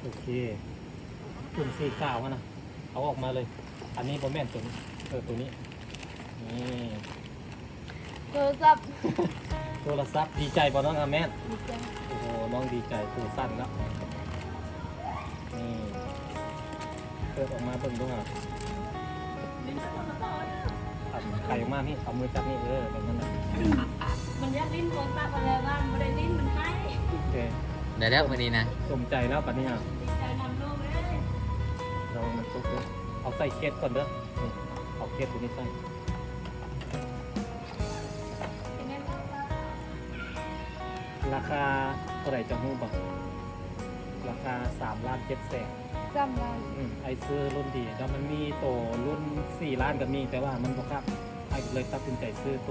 ໂອເຄ ກຸ່ມສີຂາວຫັ້ນນະ ເອົາອອກມາເລີຍ. ອັນນີ້ບໍ່ແມ່ນໂຕນີ້ ເອີ ໂຕນີ້ ນີ້ ໂທລະສັບ ໂທລະສັບ. ດີໃຈບໍ່ນ້ອງອາແມນ? ດີໃຈ. ໂອ້ໂຫ ນ້ອງດີໃຈ ໂຕສັ່ນແລ້ວ. ນີ້ ເປີດອອກມາເບິ່ງດູຫາ. ອັນໄຂອອກມານີ້ ເອົາມືຈັບນີ້ ເອີ ແບບນັ້ນນະ. ມັນຢາກຫຼິ້ນໂທລະສັບຫັ້ນແຫຼະ ວ່າມັນບໍ່ໄດ້ຫຼິ້ນ ມັນໄຫ້. ໂອເຄ ໄດ້ແລ້ວມື້ນີ້ນະ ສົມໃຈແລ້ວບັດນີ້ຫາ. ດີໃຈນຳລູກເອີຍ. ລະວັງມັນຕົກເດີ. ເອົາໃສ່ເຄສກ່ອນເດີ. ນີ້ ເອົາເຄສຕົວນີ້ໃສ່. ລາຄາເທົ່າໃດເຈົ້າຮູ້ບໍ່? ລາຄາສາມລ້ານເຈັດແສນ. ສາມລ້ານ. ອືມ ອ້າຍຊື້ລຸ້ນດີ ແລ້ວມັນມີໂຕລຸ້ນສີ່ລ້ານກໍມີ ແຕ່ວ່າມັນບໍ່ຄັກ ອ້າຍກໍເລີຍຕັດສິນໃຈຊື້ໂຕ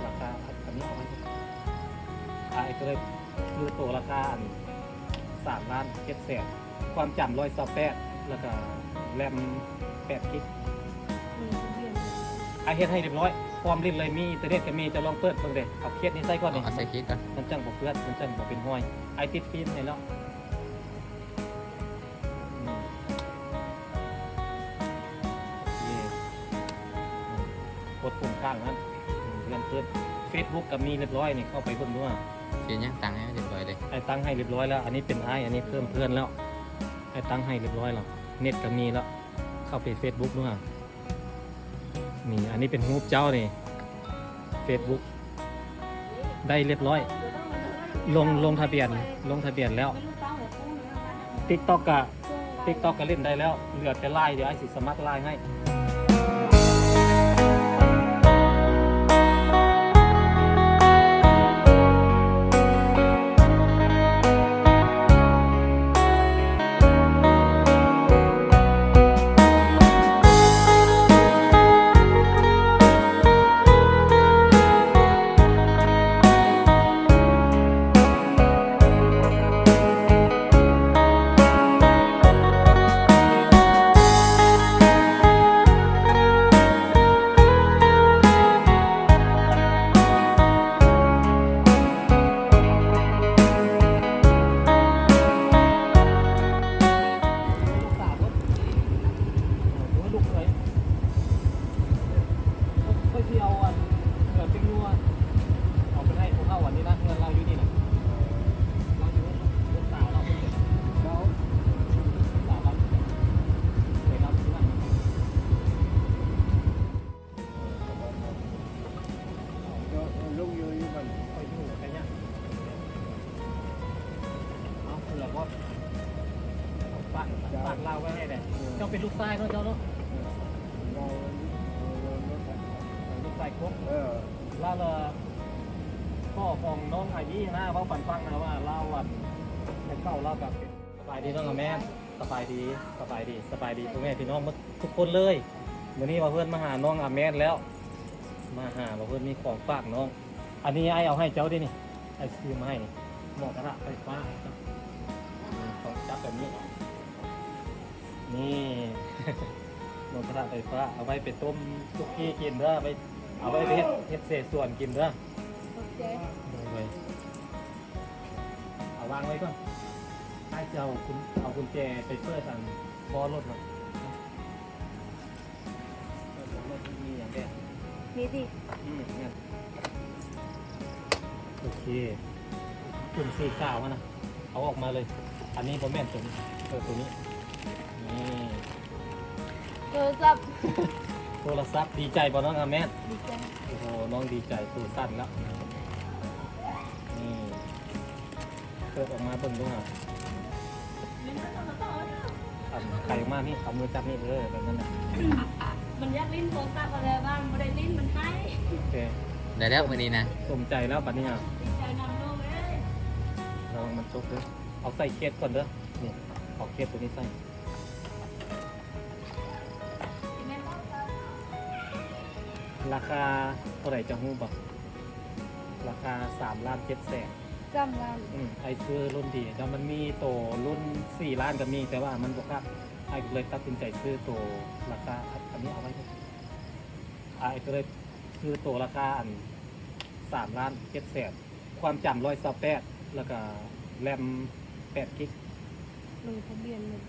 ລາຄາ ອັນນີ້ເອົາໄວ້ ອ້າຍກໍເລີຍຊື້ໂຕລາຄາອັນສາມລ້ານເຈັດແສນ. ຄວາມຈຳຮ້ອຍຊາວແປດ ແລ້ວກໍແຣມແປດກິກ. ອືມ ອ້າຍເຮັດໃຫ້ຮຽບຮ້ອຍ ພ້ອມຫຼິ້ນເລີຍ ມີອິນເຕີເນັດກໍມີ. ເຈົ້າລອງເປີດເບິ່ງເດ້. ເອົາເຄສນີ້ໃສ່ກ່ອນນີ້ ເອົາໃສ່ເຄສກ່ອນ ມັນຈັ່ງບໍ່ເປື້ອນ ມັນຈັ່ງບໍ່ເປັນຮອຍ. ອ້າຍຕິດຟິມໃຫ້ແລ້ວ. ອືມ ນີ້ ອືມ ກົດປຸ່ມຂ້າງນັ້ນ ອືມ ເລື່ອນຂຶ້ນ. ເຟສບຸກກໍມີຮຽບຮ້ອຍນີ້ ເຂົ້າໄປເບິ່ງດູ. ເຮັດຫຍັງ ຕັ້ງໃຫ້ຮຽບຮ້ອຍເດ້. ອ້າຍຕັ້ງໃຫ້ຮຽບຮ້ອຍແລ້ວ. ອັນນີ້ເປັນອ້າຍ ອັນນີ້ເພີ່ມເພື່ອນແລ້ວ. ອ້າຍຕັ້ງໃຫ້ຮຽບຮ້ອຍແລ້ວ ເນັດກໍມີແລ້ວ. ເຂົ້າໄປເຟສບຸກດູຫາ. ນີ້ ອັນນີ້ເປັນຮູບເຈົ້ານີ້ ເຟສບຸກ ໄດ້ຮຽບຮ້ອຍ ລົງ ລົງທະບຽນ ລົງທະບຽນແລ້ວ. ຕິກຕັອກກະ ຕິກຕັອກກະຫຼິ້ນໄດ້ແລ້ວ ເຫຼືອແຕ່ລາຍ ດຽວອ້າຍຊິສະໝັກລາຍໃຫ້. ລູກສາວເນາະ ເອີ ຫຼືວ່າລູກເຂີຍ ຂ້ອຍຊິເອົາອັນເຮືອປີ້ງງົວ ເອົາໄປໃຫ້ພວກເຮົາອັນນີ້ນະ ເຮືອນລາວຢູ່ນີ້ນະ ລາວຢູ່ ລູກສາວລາວເພິ່ນເປັນ ລາວ ສາວລາວເຄີຍລາວທີ່ນັ້ນ ເອີ ເອີ ເອີ ລົງຢູ່ ຢູ່ບ້ານ ຂ້ອຍຢູ່ໄກຍະ ເອົາ ເພິ່ນລະບໍ່ ຝາກ ຝາກລາວໄວ້ໃຫ້ແດ່. ເອີ ເຈົ້າເປັນລູກຊາຍເນາະ ເຈົ້າເນາະ ເອີ ເອີ ລູກຊາຍຄົບ ເອີ ລາວລະ ພໍ່ຂອງນ້ອງອາມີນະ ເວົ້າປັນຟັງນະວ່າລາວ ອັນ ແຕ່ເກົ່າລາວກະເປັນ ສະບາຍດີນ້ອງອາແມນ. ສະບາຍດີ ສະບາຍດີ ສະບາຍດີພໍ່ແມ່ພີ່ນ້ອງໝົດທຸກຄົນເລີຍ. ມື້ນີ້ບ່າວເພິ່ນມາຫານ້ອງອາແມນແລ້ວ ມາຫາບ່າວເພິ່ນ ມີຂອງຝາກນ້ອງ. ອັນນີ້ອ້າຍເອົາໃຫ້ເຈົ້າເດ້ນີ້ ອ້າຍຊື້ມາໃຫ້ນີ້ ໝໍ້ກະທະໄຟຟ້າ. ນີ້ ຕ້ອງຈັບແບບນີ້ ນີ້ ໝໍ້ກະທະໄຟຟ້າ ເອົາໄວ້ໄປຕົ້ມສຸກີ້ກິນເດີ ໄປ ເອົາໄວ້ໄປເຮັດ ເຮັດເສສວນກິນເດີ. ຂອບໃຈ. ໂດຍ ໂດຍ. ເອົາວາງໄວ້ກ່ອນ ອ້າຍຊິເອົາກຸນ ເອົາກຸນແຈໄປເປີດອັນເບາະລົດເນາະ. ເປີດເບາະລົດມີຫຍັງແດ່? ມີຕິ? ອືມ ແມ່ນ. ໂອເຄ ກຸ່ມສີຂາວຫັ້ນນະ ເອົາອອກມາເລີຍ. ອັນນີ້ບໍ່ແມ່ນໂຕນີ້ ເອີ ໂຕນີ້ ນີ້. ໂທລະສັບ ໂທລະສັບ. ດີໃຈບໍ່ນ້ອງອາແມນ? ດີໃຈ. ໂອ້ໂຫ ນ້ອງດີໃຈ ໂຕສັ່ນແລ້ວ. ນີ້ ເປີດອອກມາເບິ່ງດູຫາ. ອັນໄຂອອກມານີ້ ເອົາມືຈັບນີ້ ເອີ ແບບນັ້ນນະ. ມັນຢາກຫຼິ້ນໂທລະສັບຫັ້ນແຫຼະ ວ່າມັນບໍ່ໄດ້ຫຼິ້ນ ມັນໄຫ້. ໂອເຄ ໄດ້ແລ້ວມື້ນີ້ນະ ສົມໃຈແລ້ວບັດນີ້ຫາ. ດີໃຈນຳລູກເອີຍ. ລະວັງມັນຕົກເດີ. ເອົາໃສ່ເຄສກ່ອນເດີ. ນີ້ ເອົາເຄສໂຕນີ້ໃສ່. ລາຄາເທົ່າໃດເຈົ້າຮູ້ບໍ່? ລາຄາສາມລ້ານເຈັດແສນ. ສາມລ້ານ. ອືມ ອ້າຍຊື້ລຸ້ນດີ ແລ້ວມັນມີໂຕລຸ້ນສີ່ລ້ານກໍມີ ແຕ່ວ່າມັນບໍ່ຄັກ ອ້າຍກໍເລີຍຕັດສິນໃຈຊື້ໂຕລາຄາ ອັນນີ້ເອົາໄວ້ ອ້າຍກໍເລີຍຊື້ໂຕລາຄາອັນສາມລ້ານເຈັດແສນ. ຄວາມຈຳຮ້ອຍຊາວແປດ ແລ້ວກະແຣມແປດກິກ. ລົງທະບຽນເລີຍ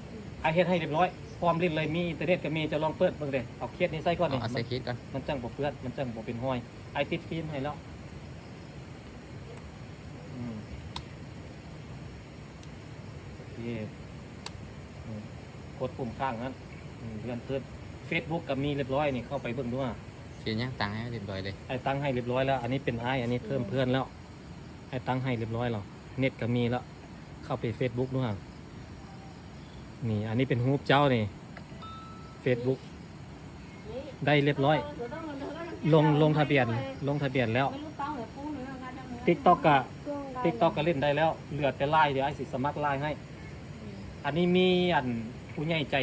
ອ້າຍເຮັດໃຫ້ຮຽບຮ້ອຍ ພ້ອມຫຼິ້ນເລີຍ ມີອິນເຕີເນັດກໍມີ. ເຈົ້າລອງເປີດເບິ່ງເດ້ ເອົາເຂດນີ້ໃສ່ກ່ອນນີ້ ເອົາໃສ່ເຂດກ່ອນ ມັນຈັ່ງບໍ່ເປື້ອນ ມັນຈັ່ງບໍ່ເປັນຮອຍ. ອ້າຍຕິດຟິມໃຫ້ແລ້ວ. ອືມ ໂອເຄ ອືມ ກົດປຸ່ມຂ້າງຫັ້ນ ອືມ ເລື່ອນຂຶ້ນ. ເຟສບຸກກໍມີຮຽບຮ້ອຍນີ້ ເຂົ້າໄປເບິ່ງດູຫາ. ເຮັດຫຍັງ? ຕັ້ງໃຫ້ຮຽບຮ້ອຍເລີຍ ອ້າຍຕັ້ງໃຫ້ຮຽບຮ້ອຍແລ້ວ. ອັນນີ້ເປັນອ້າຍ ອັນນີ້ເພີ່ມເພື່ອນແລ້ວ. ໃຫ້ຕັ້ງໃຫ້ຮຽບຮ້ອຍແລ້ວ ເນັດກໍມີແລ້ວ. ເຂົ້າໄປເຟສບຸກດູຫາ ນີ້ ອັນນີ້ເປັນຮູບເຈົ້ານີ້ ເຟສບຸກ ນີ້ ໄດ້ຮຽບຮ້ອຍ ລົງ ລົງທະບຽນ ລົງທະບຽນແລ້ວ. TikTok ກະ TikTok ກະຫຼິ້ນໄດ້ແລ້ວ ເຫຼືອແຕ່ລາຍ ດຽວອ້າຍຊິສະໝັກລາຍໃຫ້. ອັນນີ້ມີອັນຜູ້ໃຫຍ່ໃຈ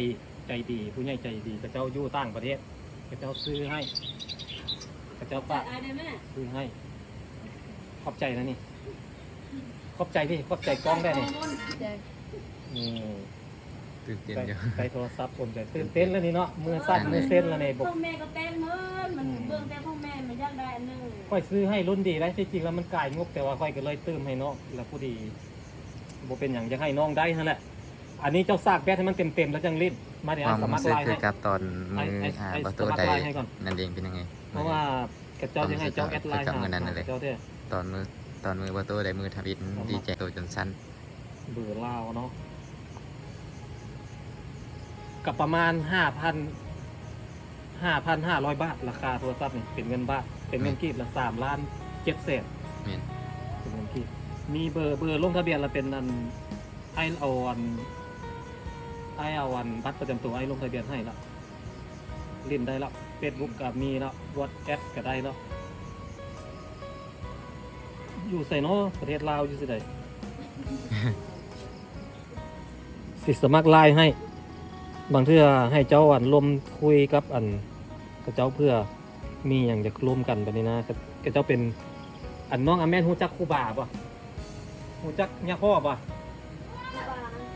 ໃຈດີ ຜູ້ໃຫຍ່ໃຈດີ ເຂົາເຈົ້າຢູ່ຕ່າງປະເທດ ເຂົາເຈົ້າຊື້ໃຫ້ ເຂົາເຈົ້າຝາກຊື້ໃຫ້. ຂອບໃຈນະນີ້ ຂອບໃຈພີ່ ຂອບໃຈກ້ອງແດ່ນີ້. ອືມ ຕື່ນເຕັ້ນຢູ່ ໄດ້ໂທລະສັບສົມໃຈ ຕື່ນເຕັ້ນແລ້ວນີ້ເນາະ ມືສັ່ນມືເຊັນແລ້ວນີ້. ຂອງແມ່ກໍແຕ່ງເໝິດ ມັນເບິ່ງແຕ່ຂອງແມ່ ມັນຢາກໄດ້ອັນໜຶ່ງ. ຂ້ອຍຊື້ໃຫ້ລຸ້ນດີໄດ໋ ທີ່ຈິງແລ້ວມັນກາຍງົບ ແຕ່ວ່າຂ້ອຍກໍເລີຍຕື່ມໃຫ້ນ້ອງ ແລ້ວພໍດີ ບໍ່ເປັນຫຍັງ ຢາກໃຫ້ນ້ອງໄດ້ຫັ້ນແຫຼະ. ອັນນີ້ເຈົ້າສາກແບັດໃຫ້ມັນເຕັມໆ ແລ້ວຈັ່ງຫຼິ້ນ. ມາເດ ອ້າຍສະໝັກລາຍໃຫ້ ຄືກັບຕອນມື້ ອ່າ ບ່າວໂຕ້ໄດ້ນັ້ນເອງ ເປັນຫຍັງເອີຍ? ເພາະວ່າເຂົາເຈົ້າຈະໃຫ້ເຈົ້າແອັດລາຍຫາເຂົາເຈົ້າເດີ້ ຕອນມື້ ຕອນມື້ບ່າວໂຕ້ໄດ້ມືທຳອິດ ດີໃຈໂຕຈົນສັ່ນ. ເບີລາວເນາະ ກໍປະມານຫ້າພັນ ຫ້າພັນຫ້າຮ້ອຍບາດ ລາຄາໂທລະສັບນີ້ເປັນເງິນບາດ ເປັນເງິນກີບລະສາມລ້ານເຈັດແສນ. ແມ່ນ ເປັນເງິນກີບ. ມີເບີ ເບີລົງທະບຽນລະເປັນອັນ ອ້າຍເອົາອັນ ອ້າຍເອົາອັນບັດປະຈຳໂຕອ້າຍລົງທະບຽນໃຫ້ລະ ຫຼິ້ນໄດ້ລະ ເຟສບຸກກໍມີລະ ວັອດແອັບກໍໄດ້ລະ. ຢູ່ໃສເນາະ ປະເທດລາວ ຢູ່ໃສໃດ? ຊິສະໝັກລາຍໃຫ້ ບາງເທື່ອໃຫ້ເຈົ້າອັນລົມຄຸຍກັບອັນເຂົາເຈົ້າ ເພື່ອມີຫຍັງຢາກລົມກັນແບບນີ້ນະ. ເຂົາເຈົ້າເປັນ ອັນນ້ອງອາແມ່ນຮູ້ຈັກຄູບາບໍ່? ຮູ້ຈັກຍາພໍ່ບໍ່? ຄູບາ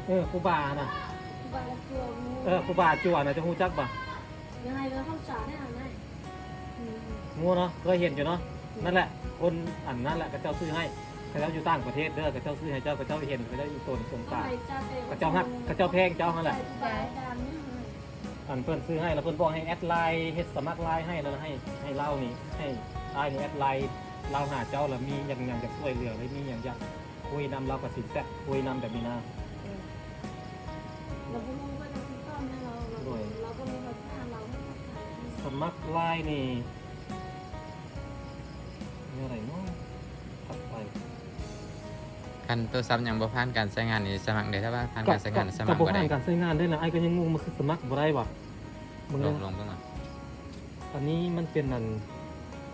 ເອີ ຄູບານະ ຄູບາຈົວ ເອີ ຄູບາຈົວນະ ເຈົ້າຮູ້ຈັກບໍ່? ຍັງໄງກໍເຂົ້າສານແນ່ນອນ ຮູ້ເນາະ ເຄີຍເຫັນຢູ່ເນາະ. ນັ້ນແຫຼະ ຄົນອັນນັ້ນແຫຼະ ເຂົາເຈົ້າຊື້ໃຫ້ ເຂົາເຈົ້າຢູ່ຕ່າງປະເທດເດີ ເຂົາເຈົ້າຊື້ໃຫ້ເຈົ້າ ເຂົາເຈົ້າເຫັນ ເຂົາເຈົ້າອີ່ຕົນສົງສານ ເຂົາເຈົ້າຮັກ ເຂົາເຈົ້າແພງເຈົ້າຫັ້ນແຫຼະ. ອັນເພິ່ນຊື້ໃຫ້ ແລ້ວເພິ່ນບອກໃຫ້ແອັດລາຍ ເຮັດສະໝັກລາຍໃຫ້ ແລ້ວໃຫ້ ໃຫ້ລາວນີ້ ໃຫ້ອ້າຍນີ້ແອັດລາຍລາວຫາເຈົ້າ ແລ້ວມີຫຍັງ ຫຍັງຢາກຊ່ວຍເຫຼືອ ຫຼືມີຫຍັງຢາກຄຸຍນຳ ລາວກໍຊິແຊະຄຸຍນຳແບບນີ້ນະ. ເອີ ລາວບໍ່ຮູ້ວ່າຈະຊິສອນໃຫ້ລາວ ໂດຍ ລາວບໍ່ຮູ້ວ່າຊິຫາລາວໃຫ້ສັກທາຍ. ສະໝັກລາຍນີ້ ແນວໃດເນາະ? ຖັດໄປ ຄັນໂທລະສັບຍັງບໍ່ຜ່ານການໃຊ້ງານນີ້ ສະໝັກໄດ້ ຖ້າວ່າຜ່ານການໃຊ້ງານ ສະໝັກບໍ່ໄດ້. ການໃຊ້ງານເດ້ນະ ອ້າຍກໍຍັງງົງ ມັນຄືສະໝັກບໍ່ໄດ້ຫວາ? ເບິ່ງເດີ ລອງເບິ່ງ ອັນນີ້ມັນເປັນອັນ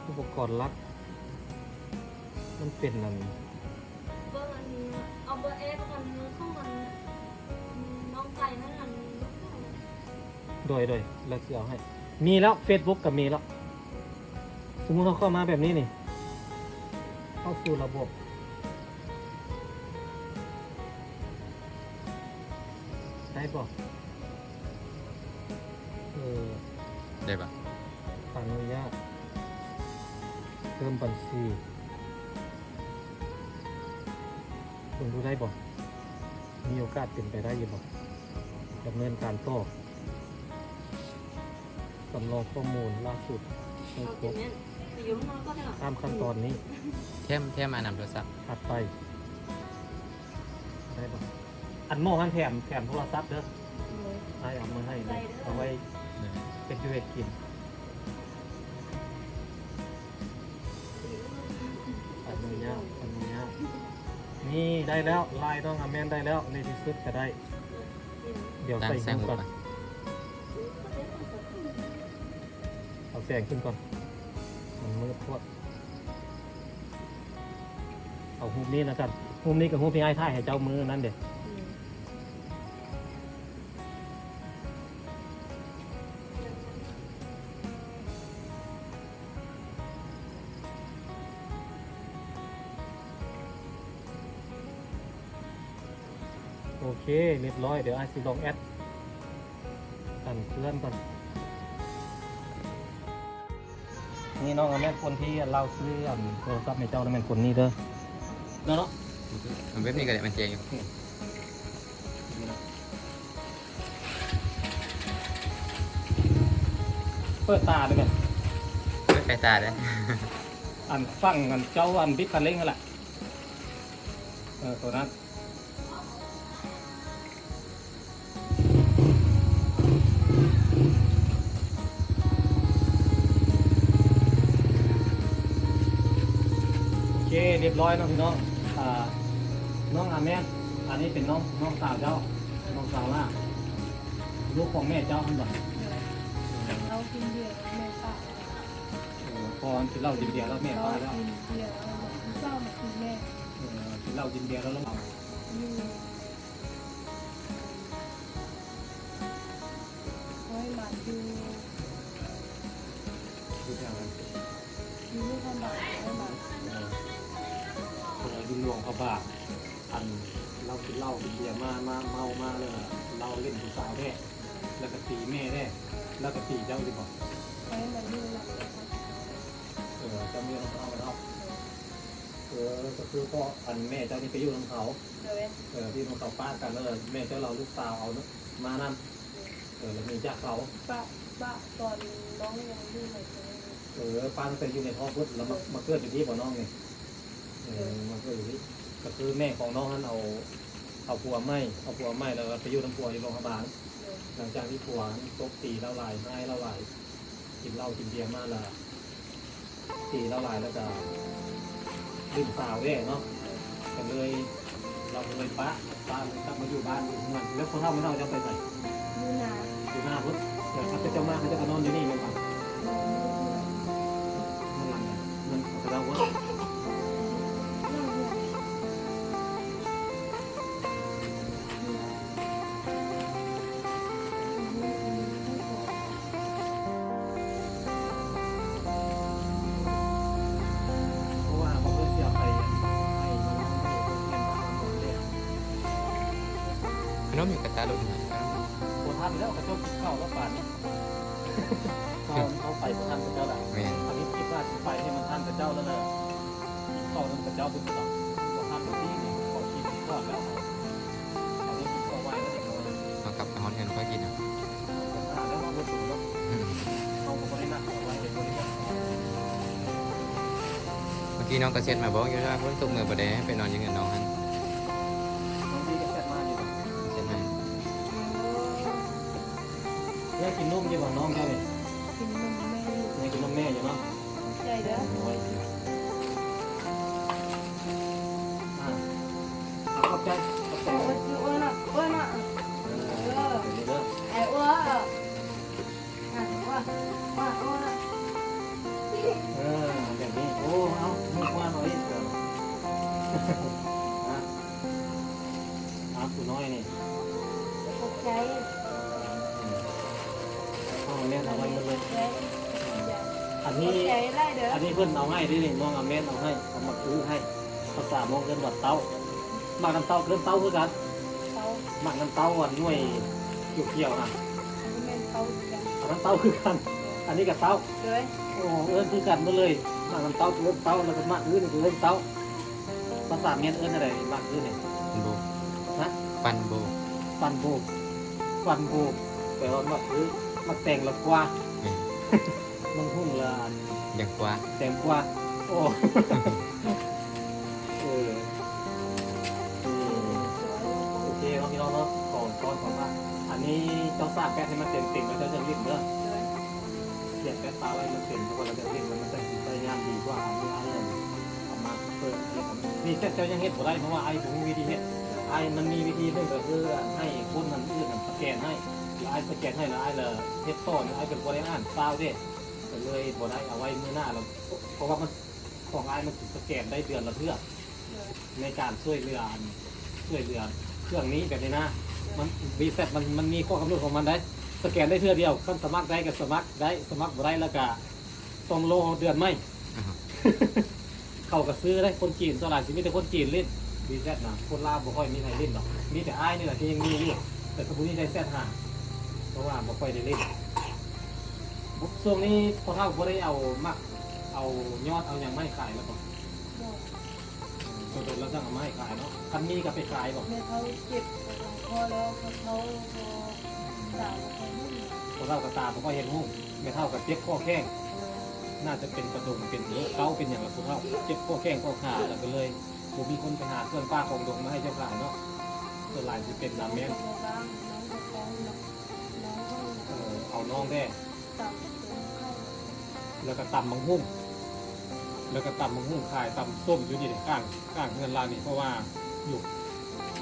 ອຸປະກອນຫຼັກ ມັນເປັນອັນ ເບິ່ງອັນ ເອົາເບີແອັດອັນຂອງອັນ ນ້ອງໃສ່ໃຫ້ອັນ ໂດຍ ໂດຍ ແລ້ວຊິເອົາໃຫ້. ມີແລ້ວ ເຟສບຸກກໍມີແລ້ວ. ສົມມຸດເຮົາເຂົ້າມາແບບນີ້ນີ້ ເຂົ້າສູ່ລະບົບ ໄດ້ບໍ່? ເອີ ໄດ້ປະ? ອະນຸຍາດເພີ່ມບັນຊີ ເບິ່ງດູໄດ້ບໍ່? ມີໂອກາດເປັນໄປໄດ້ຢູ່ບໍ່? ດຳເນີນການຕໍ່ ສຳລອງຂໍ້ມູນລ່າສຸດໃຫ້ຄົບ ຂ້າມຂັ້ນຕອນນີ້. ແຖມ ແຖມອັນນຳໂທລະສັບ ຖັດໄປ ໄດ້ບໍ່? ອັນໝໍຫັ້ນແຖມ ແຖມໂທລະສັບເດີ ໂດຍ ອ້າຍເອົາມາໃຫ້ເລີຍ ໃສ່ເດີ ເອົາໄວ້ເຮັດຢູ່ເຮັດກິນ. ອະນຸຍາດ ອະນຸຍາດ. ນີ້ໄດ້ແລ້ວ ລາຍນ້ອງອາແມນໄດ້ແລ້ວ ໃນທີ່ສຸດກໍໄດ້. ດຽວໃສ່ຮູບກ່ອນ ເອົາແສງຂຶ້ນກ່ອນ ມັນມືດໂພດ. ເອົາຮູບນີ້ລະກັນ ຮູບນີ້ກັບຮູບທີ່ອ້າຍຖ່າຍໃຫ້ເຈົ້າມື້ນັ້ນເດ້. ອືມ ໂອເຄ ຮຽບຮ້ອຍ. ດຽວອ້າຍຊິລອງແອັດ ອັນເພື່ອນກ່ອນ. ນີ້ນ້ອງ ແມ່ນຄົນທີ່ລາວຊື້ອັນໂທລະສັບໃຫ້ເຈົ້າ ແມ່ນຄົນນີ້ເດີ ເນາະ ເນາະ. ເອົາແບບນີ້ກໍໄດ້ ມັນແຈ້ງຢູ່. ນີ້ ນີ້ເນາະ. ເປີດຕາເດີແມ່. ເປີດໄຟຕາເດີ. ອັນຝັ່ງອັນເຈົ້າອັນບິດຄັນເລັ່ງຫັ້ນແຫຼະ. ເອີ ໂຕນັ້ນ. ໂອເຄ ຮຽບຮ້ອຍເນາະພີ່ນ້ອງ. ອ່າ ນ້ອງອາແມນ ອັນນີ້ເປັນນ້ອງ ນ້ອງສາວເຈົ້າ ນ້ອງສາວຫຼ້າ ລູກຂອງແມ່ເຈົ້າຫັ້ນບໍ່? ໂດຍ ເຫຼົ້າກິນເບຍແລ້ວແມ່ປະ. ເອີ ພໍ່ກິນເຫຼົ້າກິນເບຍແລ້ວແມ່ປະແລ້ວ. ເຫຼົ້າກິນເບຍແລ້ວເຊົ້າມາກິນແມ່. ເອີ ກິນເຫຼົ້າກິນເບຍແລ້ວ ອືມ. ໂອ້ຍ ມັນຢູ່ ຢູ່ແຖວນັ້ນ ຢູ່ນະຄອນບານ ນະຄອນບານ. ເອີ ເອີ ຢູ່ຫຼວງພະບາງ. ອັນລາວກິນເຫຼົ້າກິນເບຍມາ ມາເມົາມາແລ້ວລາວຫຼິ້ນຜູ້ສາວແທ້ ແລ້ວກໍຕີແມ່ແທ້ ແລ້ວກໍຕີເຈົ້າຢູ່ບໍ່? ຂ້ອຍມາຢູ່ນຳ ເອີ ເຈົ້າມາຢູ່ນຳເຂົາເນາະ. ເອີ ກໍຄືພໍ່ ອັນແມ່ເຈົ້ານີ້ໄປຢູ່ນຳເຂົາ. ໂດຍ ເອີ ໄປຢູ່ນຳເຂົາ ປະກັນ ແລ້ວແມ່ເຈົ້າລາວລູກສາວເອົາມານຳ. ໂດຍ ເອີ ແລ້ວໜີຈາກເຂົາ ປະ ປະຕອນນ້ອງຍັງຢູ່ໃນທ້ອງ. ເອີ ປະຕັ້ງແຕ່ຢູ່ໃນທ້ອງພຸ້ນ ແລ້ວມາ ໂດຍ ມາເກີດຢູ່ພີ້ບໍ່ນ້ອງນີ້? ເອີ ໂດຍ ມາເກີດຢູ່ພີ້ ກໍຄືແມ່ຂອງນ້ອງຫັ້ນເອົາ ເອົາຜົວໃໝ່ ເອົາຜົວໃໝ່ ແລ້ວກໍໄປຢູ່ນຳຜົວຢູ່ຫຼວງພະບາງ. ໂດຍ ຫຼັງຈາກທີ່ຜົວຕົບຕີລາວຫຼາຍ ຮ້າຍລາວຫຼາຍ ກິນເຫຼົ້າກິນເບຍມາແລ້ວ ຕີລາວຫຼາຍແລ້ວກະຫຼິ້ນສາວແດ່ເນາະ ກະເລີຍ ລາວກະເລີຍປະ ປະກັບມາຢູ່ບ້ານຢູ່ເຮືອນ. ແລ້ວພໍ່ເຖົ້າແມ່ເຖົ້າເຈົ້າໄປໃສ? ຢູ່ນາ ຢູ່ນາພຸ້ນ. ເອີ ເຂົາເຈົ້າມາ ເຂົາເຈົ້າກະນອນຢູ່ນີ້ແມ່ນບໍ່? ນອນຢູ່ເຮືອນ ເຮືອນຫຼັງນັ້ນ ເຮືອນຂອງເຂົາເຈົ້າພຸ້ນ. ຂະໜົມຢູ່ກະຕາລຸນ. ບໍ່ທັນແລ້ວ ເຂົາເຈົ້າກິນເຂົ້າແລ້ວປານນີ້. ເຮົາ ເຮົາໄປບໍ່ທັນເຂົາເຈົ້າລະ. ແມ່ນ ອັນນີ້ຄິດວ່າຊິໄປໃຫ້ມັນທັນເຂົາເຈົ້າແລ້ວລະ. ເຂົ້ານຳເຂົາເຈົ້າພຸ້ນເນາະ ບໍ່ທັນດອກນີ້ ເຂົາກິນກ່ອນແລ້ວ. ເຮົາໄດ້ກິນເຂົ້າໄວ້ແລ້ວເດັກນ້ອຍ. ເຮົາກັບໄປຮອດເຮືອນຄ່ອຍກິນເນາະ. ແລ້ວເຮົາບໍ່ສູນເນາະ. ອືມ ເຮົາກໍບໍ່ໄດ້ນັດເອົາໄວ້ເລີຍ ບໍ່ໄດ້ນັດເອົາໄວ້. ເມື່ອກີ້ນ້ອງກະແຊັດມາບອກຢູ່ວ່າຝົນຕົກເມືອບໍ່ໄດ້ ໃຫ້ໄປນອນຢູ່ເຮືອນນ້ອງຫັ້ນ. ນ້ອງດີກະແຊັດມາຢູ່ ແຊັດມາ. ຍັງກິນນົມຢູ່ບໍ່ນ້ອງເຈົ້ານີ້? ກິນນົມແມ່ຢູ່ ຍັງກິນນົມແມ່ຢູ່ເນາະ. ຂອບໃຈເດີ. ໂອ້ຍ ອ່າ ຂອບໃຈ ຂອບໃຈ. ໂອ້ຍ ໂອ້ຍນະ ໂອ້ຍນະ. ເອີ ເອີ ເດີ ໄອ້ໂອ້ຍ ອ່າ ໂອ້ຍ ໂອ້ຍ ໂອ້ຍນະ. ເອີ ແບບນີ້ ໂອ້ ເອົາ ມຸກວ່າໜ້ອຍ ເອີ ນະ. ອ້າວ ຜູ້ນ້ອຍນີ້ ຂອບໃຈ. ເອົາແມ່ນເອົາໄວ້ໝົດເລີຍ. ອັນນີ້ ຂອບໃຈຫຼາຍເດີ. ອັນນີ້ເພິ່ນເອົາໃຫ້ເດ້ນີ້ ນ້ອງອາແມ່ນເອົາໃຫ້ ເອົາມາຄືໃຫ້. ພາສາມົ້ງເອີ້ນວ່າເຕົ້າ. ໝາກນ້ຳເຕົ້າ ເອີ້ນເຕົ້າຄືກັນ. ເຕົ້າ ໝາກນ້ຳເຕົ້າ ອັນໜ່ວຍຂຽວໆຫັ້ນ. ບໍ່ແມ່ນເຕົ້າຄືກັນ. ອັນນັ້ນເຕົ້າຄືກັນ. ອັນນີ້ກະເຕົ້າ. ໂດຍ ໂອ້ ເອີ້ນຄືກັນໝົດເລີຍ. ໝາກນ້ຳເຕົ້າເອີ້ນເຕົ້າ ແລ້ວກະໝາກອື່ນກະເອີ້ນເຕົ້າ. ພາສາມຽນເອີ້ນຈັ່ງໃດໝາກອື່ນນີ້? ໂບ ຮະ? ປັນໂບ. ປັນໂບ ປັນໂບ ແປວ່າໝາກອື່ນ ໝາກແຕງລະກວາ. ແມ່ນ ມັນຫຸ່ງລະ ແຕງກວາ ແຕງກວາ. ໂອ້ ເອີ ໂອເຄເນາະພີ່ນ້ອງເນາະ ຂໍຕ້ອນຂອງມາ. ອັນນີ້ເຈົ້າສາກແປດໃຫ້ມັນເຕັມໆ ແລ້ວເຈົ້າຈັ່ງຫຼິ້ນເດີ. ສຽບແປດຕາໄວ້ມັນເຕັມ ເພາະວ່າລະຈະເຮັດມັນ ມັນຈັ່ງຊິໃຊ້ງານດີກວ່າ. ອັນນີ້ອ້າຍເອົາມາເປີດເຮັດ. ນີ້ແຊດເຈົ້າຍັງເຮັດບໍ່ໄດ້ ເພາະວ່າອ້າຍບໍ່ຮູ້ວິທີເຮັດ. ອ້າຍມັນມີວິທີໜຶ່ງ ກໍຄືໃຫ້ຄົນອັນອື່ນສະແກນໃຫ້ ລະອ້າຍສະແກນໃຫ້ ລະອ້າຍລະເຮັດຕໍ່. ອ້າຍກໍບໍ່ໄດ້ອ່ານຊາວເດ້ ກໍເລີຍບໍ່ໄດ້. ເອົາໄວ້ມື້ໜ້າລະ ເພາະວ່າມັນ ຂອງອ້າຍມັນຊິສະແກນໄດ້ເດືອນລະເທື່ອ. ໃນການຊ່ວຍເຫຼືອ ອັນ ຊ່ວຍເຫຼືອເຄື່ອງນີ້ແບບນີ້ນະ ມັນ ບີແຊັດ ມັນ ມັນມີຂໍ້ກຳນົດຂອງມັນໄດ໋. ສະແກນໄດ້ເທື່ອດຽວ ຄັນສະໝັກໄດ້ກໍສະໝັກໄດ້ ສະໝັກບໍ່ໄດ້ລະກະຕ້ອງລໍເດືອນໃໝ່. ອາ ເຂົາກໍຊື້ໄດ໋ ຄົນຈີນ ສ່ວນຫຼາຍຊິມີແຕ່ຄົນຈີນຫຼິ້ນ ບີແຊັດ ນະ. ຄົນລາວບໍ່ຄ່ອຍມີໃຜຫຼິ້ນດອກ ມີແຕ່ອ້າຍນີ້ແຫຼະທີ່ຍັງມີຢູ່ ແຕ່ກໍບໍ່ມີໃຜແຊັດຫາ ເພາະວ່າບໍ່ຄ່ອຍໄດ້ຫຼິ້ນ. ຊ່ວງນີ້ພໍ່ເຖົ້າບໍ່ໄດ້ເອົາໝາກ ເອົາຍອດເອົາຫຍັງມາໃຫ້ຂາຍແລ້ວບໍ່? ບໍ່ ໂດນໆ ລະຈັ່ງເອົາມາໃຫ້ຂາຍເນາະ. ຄັນມີກໍໄປຂາຍບໍ່? ແມ່ເຖົ້າເຈັບ ພໍແລ້ວ ພໍ່ເຖົ້າ ພໍ່ເຖົ້າ ຕາບໍ່ຄ່ອຍເຫັນ ພໍ່ເຖົ້າກໍຕາບໍ່ຄ່ອຍເຫັນຫຸ່ງ. ແມ່ເຖົ້າກໍເຈັບຂໍ້ແຂ້ງ ໜ້າຈະເປັນປະດົງ ເປັນໂລກເກົາ ເປັນຫຍັງລະຜູ້ເຖົ້າ ເຈັບຂໍ້ແຂ້ງຂໍ້ຂາ ແລ້ວກໍເລີຍບໍ່ມີຄົນໄປຫາເຄື່ອງປ່າຂອງດົງມາໃຫ້ເຈົ້າຂາຍເນາະ. ສ່ວນຫຼາຍຊິເປັນອາແມນ ເອີ ເອົານ້ອງແດ່ ແລ້ວກໍຕຳບັກຫຸ່ງ ແລ້ວກໍຕຳບັກຫຸ່ງຂາຍ ຕຳສົ້ມຢູ່ນີ້ເດ້ ຂ້າງ ຂ້າງເຮືອນລາວນີ້ ເພາະວ່າຢູ່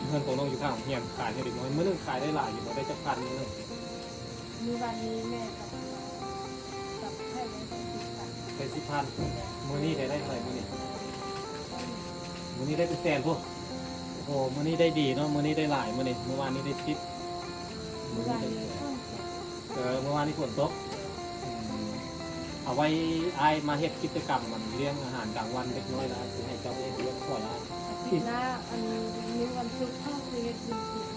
ເຮືອນຂອງນ້ອງຢູ່ຂ້າງໂຮງຮຽນ ຂາຍໃຫ້ເດັກນ້ອຍ. ມື້ໜຶ່ງຂາຍໄດ້ຫຼາຍຢູ່ບໍ່? ໄດ້ຈັກພັນມື້ໜຶ່ງ? ມື້ວານນີ້ແມ່ກັບ ກັບໄຂ່ໄດ້ສິບພັນ ໄດ້ສິບພັນ. ມື້ນີ້ໄດ້ ໄດ້ເທົ່າໃດມື້ນີ້? ມື້ນີ້ໄດ້ເປັນແສນພຸ້ນ. ໂອ້ ມື້ນີ້ໄດ້ດີເນາະ ມື້ນີ້ໄດ້ຫຼາຍມື້ນີ້. ມື້ວານນີ້ໄດ້ສິບ ມື້ວານນີ້ຝົນຕົກ ເອີ ມື້ວານນີ້ຝົນຕົກ. ອືມ ເອົາໄວ້ອ້າຍມາເຮັດກິດຈະກຳ ອັນ ລ້ຽງອາຫານກາງວັນເດັກນ້ອຍ ແລ້ວຊິໃຫ້ເຈົ້າໄປເຮັດວຽກຊ່ອຍອ້າຍ. ອາທິດໜ້າ ອັນ ມື້ວັນສຸກເຮົາຊິເຮັດບຸນກິນ.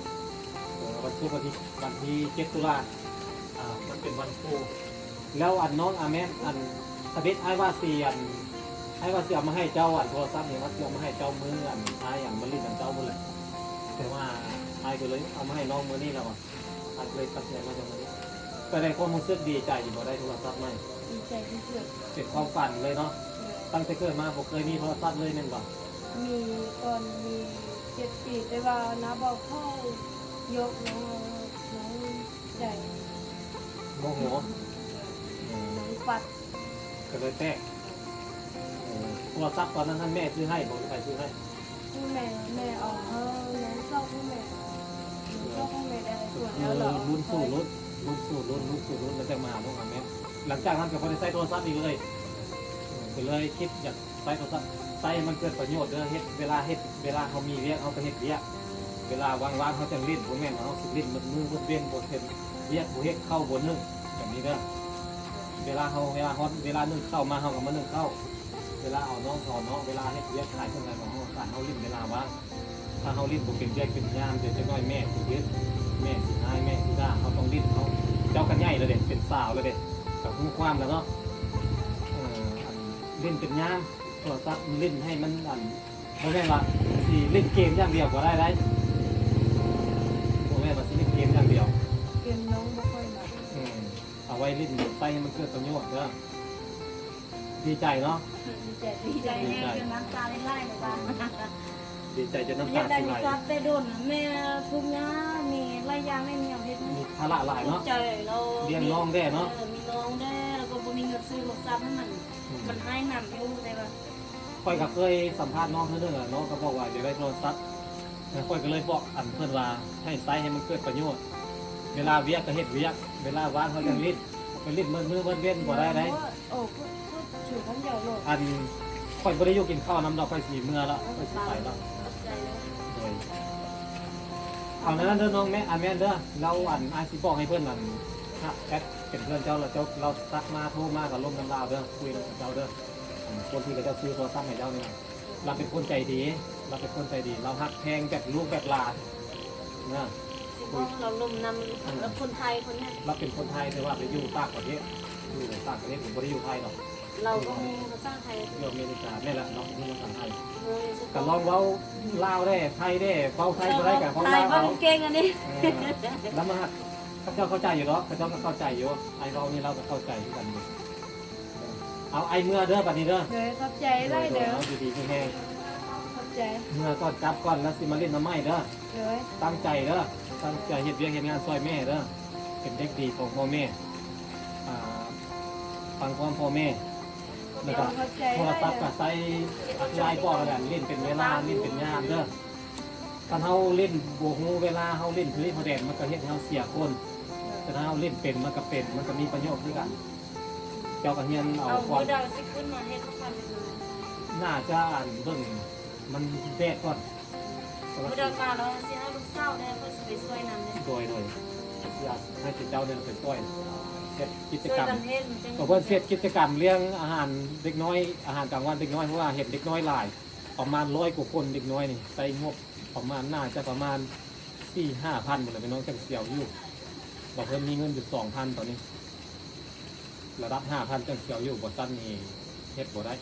ເອີ ວັນສຸກ ວັນທີ ວັນທີເຈັດຕຸລາ ອ່າ ມັນເປັນວັນຄູ. ແລ້ວອັນນ້ອງອາແມນ ອັນທະເບັດ ອ້າຍວ່າຊິ ອັນ ອ້າຍວ່າຊິເອົາມາໃຫ້ເຈົ້າ ອັນໂທລະສັບນີ້ວ່າຊິເອົາມາໃຫ້ເຈົ້າມື້ ອັນອ້າຍ ອັນມາຫຼິ້ນນຳເຈົ້າພຸ້ນແຫຼະ ແຕ່ວ່າອ້າຍກໍເລີຍເອົາມາໃຫ້ນ້ອງມື້ນີ້ແລ້ວ ອ້າຍກໍເລີຍຕັດສິນໃຈມາເຈົ້າມື້ນີ້. ເປັນໃດ ຄວາມຮູ້ສຶກດີໃຈຢູ່ບໍ່ ໄດ້ໂທລະສັບໃໝ່? ດີໃຈທີ່ສຸດ ເປັນຄວາມຝັນເລີຍເນາະ. ຕັ້ງແຕ່ເກີດມາບໍ່ເຄີຍມີໂທລະສັບເລີຍແມ່ນບໍ່? ມີກ່ອນ ມີເຈັດປີ ແຕ່ວ່ານ້າບອກເຂົາຍົກນ້ອງ ນ້ອງໃຈ ໂມໂຫ ນ້ອງປັດ ກໍເລີຍແຕກ. ເອີ ໂທລະສັບຕອນນັ້ນຫັ້ນແມ່ຊື້ໃຫ້ບໍ່ ຫຼືໃຜຊື້ໃຫ້? ຄືແມ່ ແມ່ເອົາໃຫ້ນ້ອງສາວ ຄືແມ່ ນ້ອງສາວຂອງແມ່ໄດ້ສ່ວນແລ້ວ ເອີ ລຸ້ນສູ່ລຸ້ນ ລຸ້ນສູ່ລຸ້ນ ລຸ້ນສູ່ລຸ້ນ ແລ້ວຈັ່ງມາຫານ້ອງອາແມນ. ຫຼັງຈາກນັ້ນກໍບໍ່ໄດ້ໃຊ້ໂທລະສັບອີກເລີຍ ເອີ ກໍເລີຍຄິດຢາກ ໃຊ້ໂທລະສັບ ໃຊ້ໃຫ້ມັນເກີດປະໂຫຍດເດີ ເຮັດ ເວລາເຮັດ ເວລາເຮົາມີວຽກເຮົາກໍເຮັດວຽກ ເວລາວ່າງໆເຮົາຈັ່ງຫຼິ້ນ ບໍ່ແມ່ນວ່າເຮົາຊິຫຼິ້ນໝົດມື້ໝົດເວັນ ບໍ່ເຮັດວຽກ ບໍ່ເຮັດເຂົ້າ ບໍ່ໜຶ້ງ ແບບນີ້ເດີ. ເວລາເຮົາ ເວລາຮອດເວລາໜຶ້ງເຂົ້າມາ ເຮົາກໍມາໜຶ້ງເຂົ້າ ເວລາເອົານ້ອງເຂົ້າເນາະ ເວລາເຮັດວຽກຂາຍເຄື່ອງຂາຍຂອງ ເຮົາກໍໃຫ້ເຮົາຫຼິ້ນເວລາວ່າງ ຖ້າເຮົາຫຼິ້ນບໍ່ເປັນວຽກເປັນຍາມ ດຽວຈັກໜ້ອຍແມ່ຊິຍຶດ ແມ່ຊິຮ້າຍ ແມ່ຊິດ່າ ເຮົາຕ້ອງຫຼິ້ນ ເຮົາ ເຈົ້າກໍໃຫຍ່ແລ້ວເດ້ ເປັນສາວແລ້ວເດ້ ກໍຮູ້ຄວາມແລ້ວເນາະ. ເອີ ອັນ ຫຼິ້ນເປັນຍາມ ໂທລະສັບຫຼິ້ນໃຫ້ມັນ ອັນ ບໍ່ແມ່ນວ່າຊິຫຼິ້ນເກມຢ່າງດຽວກໍໄດ້ໄດ໋ ບໍ່ແມ່ນວ່າຊິຫຼິ້ນເກມຢ່າງດຽວ ເກມນ້ອງບໍ່ຄ່ອຍມັກ. ເອີ ເອົາໄວ້ຫຼິ້ນ ໃຊ້ໃຫ້ມັນເກີດປະໂຫຍດເດີ. ດີໃຈເນາະ ດີໃຈ ດີໃຈແຮງ ຈົນນ້ຳຕາໄຫຼໆເລີຍວ່າ ດີໃຈຈົນນ້ຳຕາຊິໄຫຼ. ຢາກໄດ້ໂທລະສັບແຕ່ດົນນະ ແມ່ທຸກຍາກ ມີຫຼາຍຢ່າງໃນແນວເຮັດ ມີພາລະຫຼາຍເນາະ ທຸກໃຈເນາະ ລ້ຽງນ້ອງແດ່ເນາະ ເອີ ມີນ້ອງແດ່ ແລ້ວກໍບໍ່ມີເງິນຊື້ໂທລະສັບໃຫ້ມັນ ອືມ ມັນຮ້າຍນຳຢູ່ ແຕ່ວ່າ ຂ້ອຍກໍເຄີຍສຳພາດນ້ອງເທື່ອໜຶ່ງ ນ້ອງກໍບອກວ່າຢາກໄດ້ໂທລະສັບ ຂ້ອຍກໍເລີຍບອກອັນເພິ່ນວ່າໃຫ້ໃຊ້ໃຫ້ມັນເກີດປະໂຫຍດ ເວລາວຽກກໍເຮັດວຽກ ເວລາວ່າງເຮົາຈັ່ງຫຼິ້ນ ໄປຫຼິ້ນເບິດມື້ເບິດເວັນບໍ່ໄດ້ໃດ໋. ໂອ້ ຄື ຄືຢູ່ຄົນດຽວໂລດ ອັນ ຂ້ອຍບໍ່ໄດ້ຢູ່ກິນເຂົ້ານຳດອກ ຂ້ອຍຊິເມືອລະ ຂ້ອຍຊິໄປລະ. ໂດຍ ເອົາແນວນັ້ນເດີນ້ອງແມ່ ອາແມ່ນເດີ ແລ້ວອັນ ອ້າຍຊິບອກໃຫ້ເພິ່ນ ອັນ ແອັດເປັນເພື່ອນເຈົ້າ ແລ້ວເຈົ້າ ລາວທັກມາ ໂທມາກໍລົມນຳລາວເດີ ຄຸຍນຳເຂົາເຈົ້າເດີ. ອັນ ຄົນທີ່ເຂົາເຈົ້າຊື້ໂທລະສັບໃຫ້ເຈົ້ານີ້ນະ ລາວເປັນຄົນໃຈດີ ລາວເປັນຄົນໃຈດີ ລາວຮັກແພງແບບລູກແບບຫຼານນະ. ຊິບອກລາວລົມນຳ ອືມ ລາວຄົນໄທຄົນນີ້ ລາວເປັນຄົນໄທ ແຕ່ວ່າໄປຢູ່ຕ່າງປະເທດ ຢູ່ຕ່າງປະເທດ ບໍ່ໄດ້ຢູ່ໄທດອກ ລາວບໍ່ຮູ້ພາສາໄທ ຢູ່ອາເມລິກາ ແມ່ນລະ ລາວບໍ່ຮູ້ພາສາໄທ ເອີ ກໍລອງເວົ້າລາວແດ່ ໄທແດ່ ເວົ້າໄທບໍ່ໄດ້ກໍເວົ້າລາວເອົາ ເອີ ລາວມາ ເຂົາເຈົ້າເຂົ້າໃຈຢູ່ດອກ ເຂົາເຈົ້າກໍເຂົ້າໃຈຢູ່ ອ້າຍເວົ້ານີ້ລາວກໍເຂົ້າໃຈຄືກັນຢູ່. ເອົາ ອ້າຍເມືອເດີ ບັດນີ້ເດີ ໂດຍ ຂອບໃຈຫຼາຍເດີ ໂດຍ ເອົາ ຢູ່ດີມີແຮງ ຂອບໃຈ ເມືອກ່ອນ ກັບກ່ອນ ແລ້ວຊິມາຫຼິ້ນນຳໃໝ່ເດີ ໂດຍ ຕັ້ງໃຈເດີ ຕັ້ງໃຈເຮັດວຽກເຮັດງານຊ່ອຍແມ່ເດີ ເປັນເດັກດີຂອງພໍ່ແມ່ ອ່າ ຟັງຄວາມພໍ່ແມ່ ແລ້ວກໍ ຂອບໃຈ ໂທລະສັບກໍໃຊ້ຫຼາຍກວ່ານັ້ນ ຫຼິ້ນເປັນເວລາ ຫຼິ້ນເປັນຍາມເດີ. ຄັນເຮົາຫຼິ້ນບໍ່ຮູ້ເວລາ ເຮົາຫຼິ້ນຜູ້ນີ້ຜູ້ແດນ ມັນກໍເຮັດໃຫ້ເຮົາເສຍຄົນ ແຕ່ຖ້າເຮົາຫຼິ້ນເປັນ ມັນກໍເປັນ ມັນກໍມີປະໂຫຍດຄືກັນ. ເຈົ້າກໍຮຽນເອົາ ເອົາ ກ່ອນ ມື້ໃດຊິຂຶ້ນມາເຮັດນຳກັນ ໜ້າຈະ ອັນ ເບິ່ງມັນແດດກ່ອນ ມື້ໃດມາແລ້ວຊິໃຫ້ລູກສາວແດ່ ເພິ່ນຊິໄປຊ່ວຍນຳເດ້. ໂດຍ ໂດຍ ຊິໃຫ້ເຈົ້ານີ້ໄປຊ່ວຍເຮັດກິດຈະກຳ ຊ່ວຍກັນເຮັດ ມັນຈັ່ງ ກໍເພິ່ນເຮັດກິດຈະກຳລ້ຽງອາຫານເດັກນ້ອຍ ອາຫານກາງວັນເດັກນ້ອຍ ເພາະວ່າເຫັນເດັກນ້ອຍຫຼາຍ ປະມານຮ້ອຍກວ່າຄົນ ເດັກນ້ອຍນີ້ໃຊ້ງົບປະມານ ໜ້າຈະປະມານສີ່ຫ້າພັນພຸ້ນແຫຼະພີ່ນ້ອງ ຈັ່ງຊິເອົາຢູ່ ວ່າເພິ່ນມີເງິນຢູ່ສອງພັນຕອນນີ້ ລະດັບຫ້າພັນຈັ່ງຊິເອົາຢູ່ ບໍ່ຊັ້ນນີ້ເຮັດບໍ່ໄດ້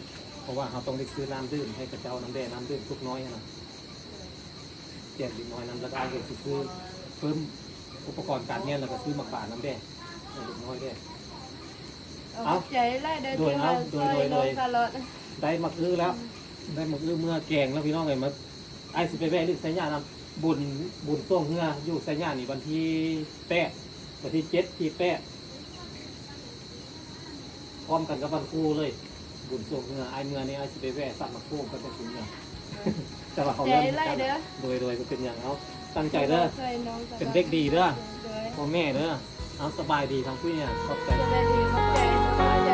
ເພາະວ່າເຮົາຕ້ອງໄດ້ຊື້ນ້ຳດື່ມໃຫ້ເຂົາເຈົ້ານຳແດ່ ນ້ຳດື່ມຕຸກນ້ອຍຫັ້ນນະ ແຈກເດັກນ້ອຍນຳ ລະກະເຮົາຊິຊື້ເພີ່ມອຸປະກອນການຮຽນ ລະກະຊື້ໝາກບານນຳແດ່ ໃຫ້ເດັກນ້ອຍແດ່. ຂອບໃຈຫຼາຍເດີ ໂດຍ ທີ່ມາ ເອົາ ໂດຍ ຊ່ອຍ ໂດຍ ນ້ອງຕະຫຼອດ. ໄດ້ໝາກອຶແລ້ວ ໄດ້ໝາກອຶເມືອແກງແລ້ວ ພີ່ນ້ອງເອີຍ. ມາ ອ້າຍຊິໄປແວ່ຫຼິ້ນໄຊຍະນຳ ບຸນ ບຸນຊ່ວງເຮືອຢູ່ໄຊຍະນີ້ ວັນທີແປດ ວັນທີເຈັດ ທີແປດ ພ້ອມກັນກັບວັນຄູເລີຍ. ບຸນຊ່ວງເຮືອ ອ້າຍເມືອນີ້ ອ້າຍຊິໄປແວ່ສັກໝາກໂຄມກັນໄປຊື້ເມືອ ແຕ່ວ່າເຮົາເລີ່ມ ໃຈຫຼາຍເດີ ໂດຍ ໂດຍ ບໍ່ເປັນຫຍັງ. ເອົາ ຕັ້ງໃຈເດີ ທີ່ມາຊ່ອຍນ້ອງຕະຫຼອດ ເປັນເດັກດີເດີ ໂດຍ ພໍ່ແມ່ເດີ. ເອົາ ສະບາຍດີທາງຜູ້ໃຫຍ່ ຂອບໃຈ ສະບາຍດີ ຂອບໃຈ ຂອບໃຈ